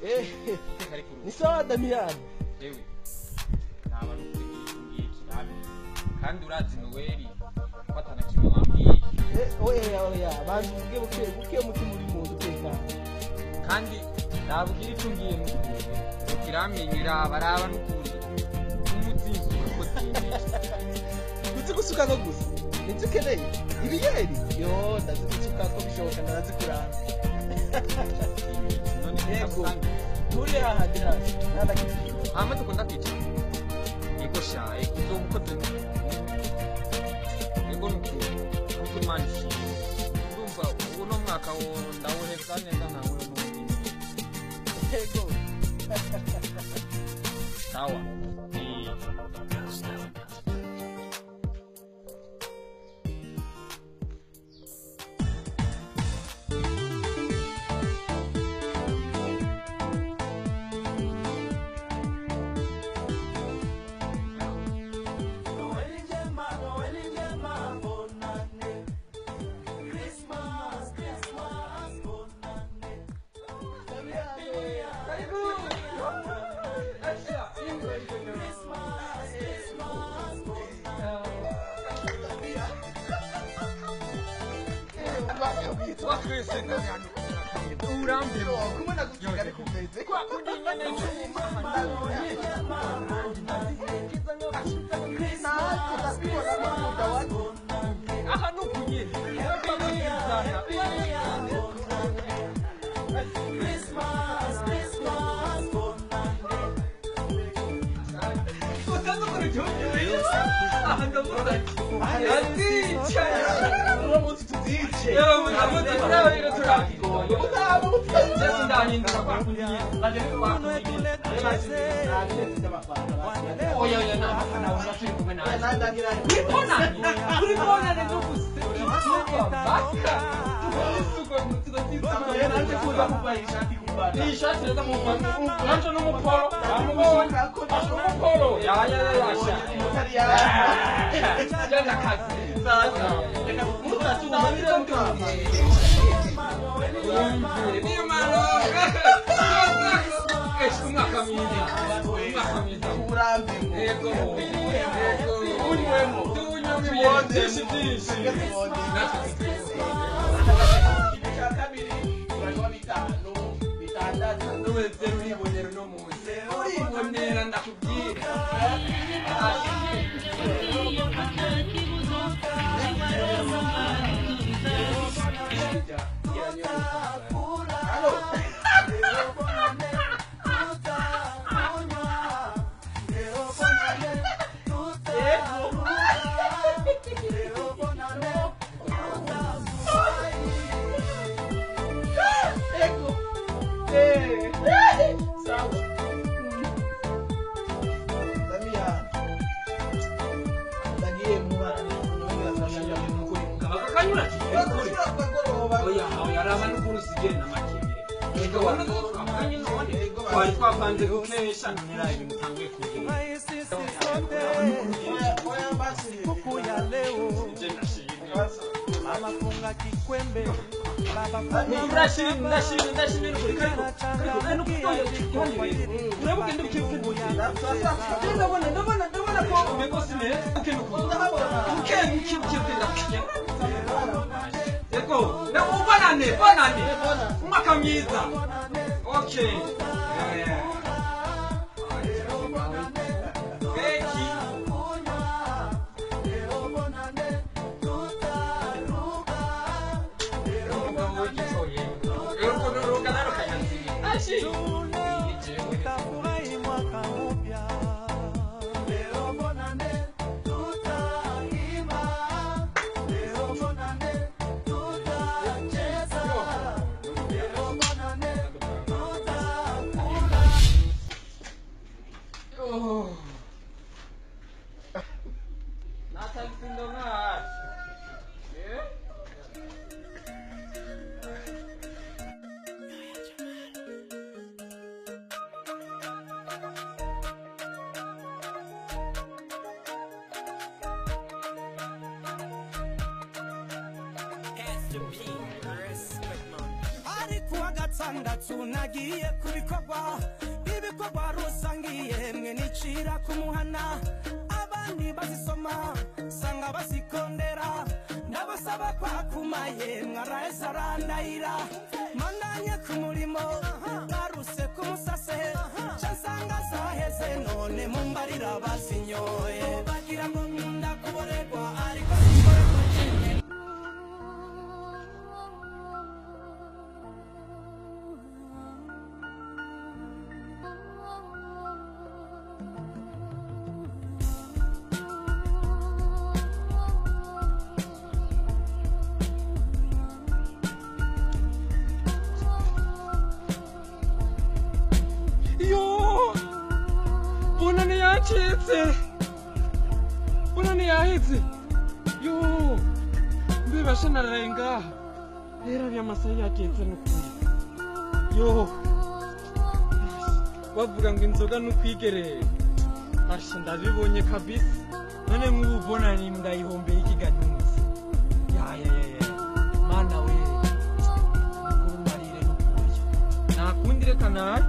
Ni sawa Damian. Ewe. Naba nukuri ngiye kandi urazi Noeli kwatana kimwe wambwiye. Oya oya bantu uvuge buke buke umutima uri mu nzu tekanye. Kandi nabwira icyo ngiye n'ukuri. Kiramenyera baraba n'ukuri. Umuzinzi uko tinyica. Uzi gusuka ko gusa. Nibyo ukeneye. Ibiyeri. Yo ndazi gusuka ko bishoboka ndazikuranga. Yego. Turi hahandi hasi. Nta Hama dukunda kwicara. Yego sha, yego uzoba ukoze. Yego nukuri. Kuko Imana ishimwe. Ndumva uno mwaka wo ndawuheza neza ntawe n'uwundi. Yego. Sawa. Kuwa gatandatu nagiye ku bikorwa, ibikorwa rusangiye mwe nicira kumuhana, abandi bazisoma sanga bazikondera, ndabasaba kwakumaye mwaraheze arandahira, mandanye ku murimo garuse ku musase ca nsanga zaheze, none mumbarira bazinyoye bagira ngo nkunda kuborerwa ariko simborerwa kimwe. Yo, Bonane yacitse, Bonane yaheze. Yo, mbibasha naraye ngaha rero by'amasaha yacitse n'ukuri. Yo, bavuga ngo inzoga n'ukwigerera, asha ndabibonye kabisa. None nk'ubu Bonane ndayihombeye ikiganutse. Ya ya ya ya, mana we, nukuri marire n'ukuri, nta kundi, reka nawe.